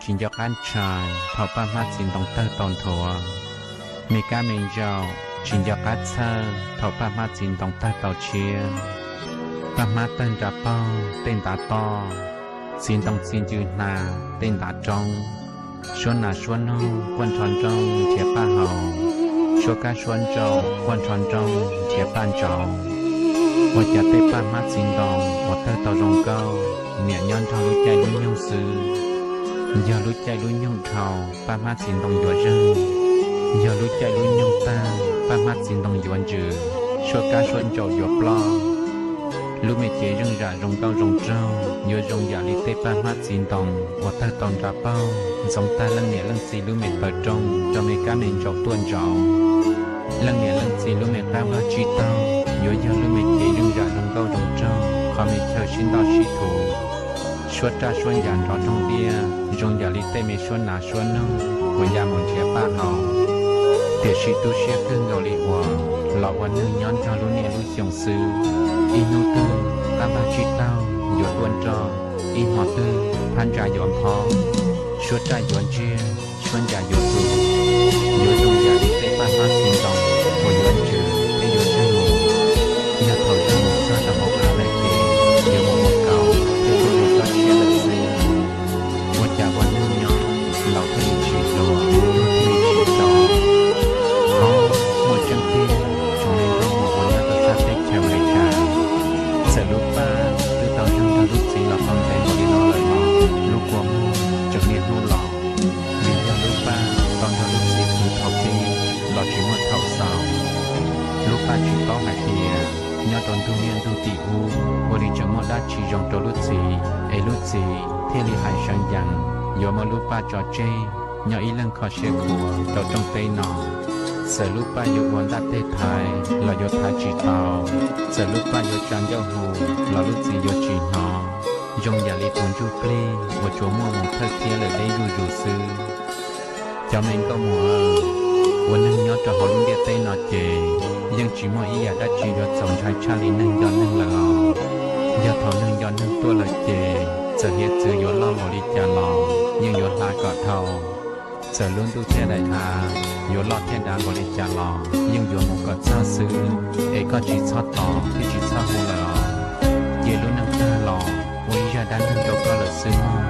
tsis nco qab ntshai thaum paj hmab txiv ntoo tawg tau nthuav. Me kab me ntsaum tsis nco qab txhawj thaum paj hmab txiv ntoo tawg tau tshiab. Paj hmab tawg nra paug tej ntav toj, txiv ntoo txi ncw hna tej ntav roob. Suab nas suab noog quaj nrho nrooj nrhiav paj haus, suab kab suab ntsaum quaj nrho nrooj nrhiav paj ntsauv. Ua cas tej paj hmab txiv ntoo uas tawg tau zoo nkauj niam nyob nrog lub caij lub nyoog xwb. Yog lub caij lub nyoog dhau paj hmab txiv ntoo yuav zeeg, yog lub caij lub nyoog tawg paj hmab txiv ntoo yuav ntsws, suab kab suab ntsaum yuav ploj. Lub me cev zeej zam zoo nkauj zoo nraug yuav zoo yam li tej paj hmab txiv ntoo uas tawg tau nra paug ntxoov tag leej niam leej txiv lub me taw rooj rau me kab me ntsaum tuaj ntsaum. Leej niam leej txiv lub me qab vaj tsib taug yuav yog lub me cev zeej zam zoo nkauj zoo nraug qhov me chaw sib ntoj sib thuv, suab raj suab ncas nrov roog tiaj zoo yam li tej me suab nas suab noog uas ya mus nrhiav paj haus. Tiam sis tu siab kawg nkaus li uas los ua neeg nyob nrog lub niaj lub xyoo xwb, ib hnub twg qab vaj tsib taug yuav tuaj nroj, ib hmo twg phab ntsa yuav nphob, suab raj yuav ntsiag, suab ncas yuav tu, yuav zoo yam li tej paj hmab txiv ntoo uas yuav ntsws thiab yuav zeeg mus. Yog thaum zeeg mus txog rau hauv av lawm ces yuav mus ua kaus thiab tuaj ua tsob tshiab lawm xwb. Ua cas ua neeg nyob laus thiaj li tsis hluas, tuag thiaj li tsis rov. Ob, muaj tseeb tiag, tsoom neeg nkauj muam uas nyob rau sab teb chaws Amelikas, txawm lub paj twb tau zeeg nrog lub txiv los tau ntev npaum li no lawm los lub kua muag tseem niaj hnub los, vim yog lub paj tau nrog lub txiv khwv thaum pib los tsis muaj thaum xaus. Lub paj tsis paub hais tias nyob rau ntuj niaj ntuj tim ub ua li tseem muaj dab tsi zoo rau lub txiv es lub txiv thiaj li hais seev yees yuav muab lub paj tso tseg nyob ib leeg kho siab khuav rau rooj teb no. Txawm lub paj yuav ua ntaj teg thaiv los yuav thaiv tsis tau, txawm lub paj yuav tsa ncauj hu los lub txiv yuav tsis hnov, zoo yam li tus ntsuj plig uas tsuas muaj mus thawj thiab lawm deb zuj zus xwb. Cov me nkauj muam, ua neeg nyob rau hauv lub ntiaj teb no ces yeej tsis muaj ib yam dab tsi yuav txaus ntshai tshaj li neeg nco neeg lawm os. Yog thaum neeg nco neeg tuaj lawm ces txawm hiav txwv yuav loj npaum li cas los yeej yuav hla kom dhau. Txawm lub ntuj thiab daim av yuav loj thiab dav npaum li cas los yeej yuav mus kom txog xwb, es koj tsis txhob tos thiab tsis txhob hu lawm os. Cia lub neej tag los ua ib zaj dab neeg rau koj lawm xwb mog.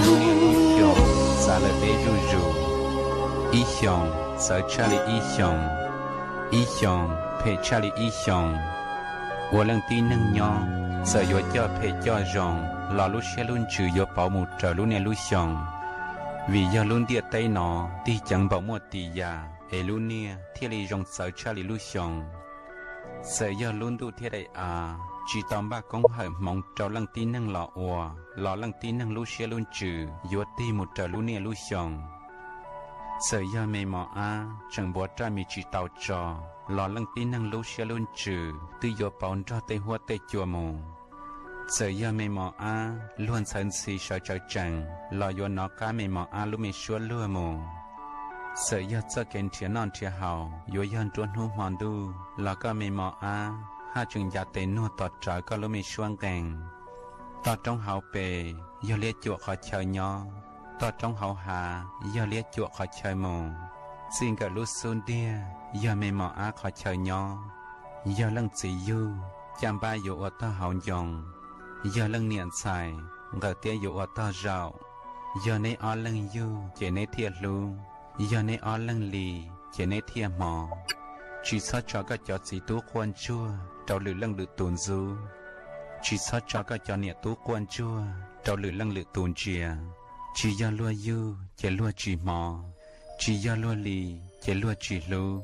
Lub niaj lub xyoo txav lawm deb zuj zus, ib xyoos txawv tshaj li ib xyoos, ib xyoos phem tshaj li ib xyoos. Ua leej tib neeg nyob, txawm yuav coj phem coj zoo los lub siab lub ntsws yuav pauv mus raws lub niaj lub xyoo, vim yog lub ntiaj teb no tig ceev npaum muaj tis yam es lub niaj thiaj li zoo txawv tshaj li lub xyoo. Txawm yog lub ntuj thiab daim av tsis tau npaj koob hawm hmoov rau leej tib neeg los ua, los leej tib neeg lub siab lub ntsws yuav tig mus raws lub niaj lub xyoo. Txawm yog me mos ab tseem npuav raj mis tsis tau tso, los leej tib neeg lub siab lub ntsws twb yuav pauv nrog tej huab tej cua mus. Txawm yog me mos ab luag ntxhawv ntxhi sawv tsawv tsees los yuav nov qab me mos ab lub me suab luag mus. Txawm yog txoj kev nrhiav noj nrhiav haus yuav yog nruab hnub hmo ntuj los koj me mos ab haj tseem ncav tes nuag tos rawv koj lub me suab nqees. Toj roob hauv pes yog liab cuam qhov chaw nyob, toj roob hauv hav yog liab cuam qhov chaw mus. Txij nkawm lub xub ntiag yog me mos ab qhov chaw nyob. Yog leej txiv yug, caj npab yuav ua tog hauv ncoo. Yog leej niam ntxhais, nqawm tiab yuav ua tog zaum. Yog neb ob leeg yug ces neb thiaj hlub. Yog neb ob leeg li ces neb thiaj hmov. Tsis txhob tso koj cov txiv tub quaj ntsuag rau lwm leej lwm tus ntxub. Tsis txhob tso koj cov niam tub quaj ntsuag rau lwm leej lwm tus ntsia. Tsis yog luag yug ces luag tsis hmov. Tsis yog luag li ces luag tsis hlub.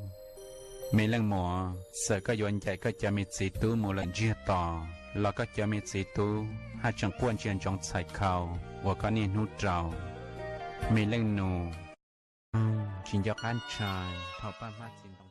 Me leej muam, txawm koj yuav ncaim koj cov me txiv tub mus lawm ntsiag to los koj cov me txiv tub haj tseem quaj ntsia ntsoov txhais khau uas koj niaj hnub rau. Me leej nus, tsis nco qab ntshai thaum paj hmab txiv ntoo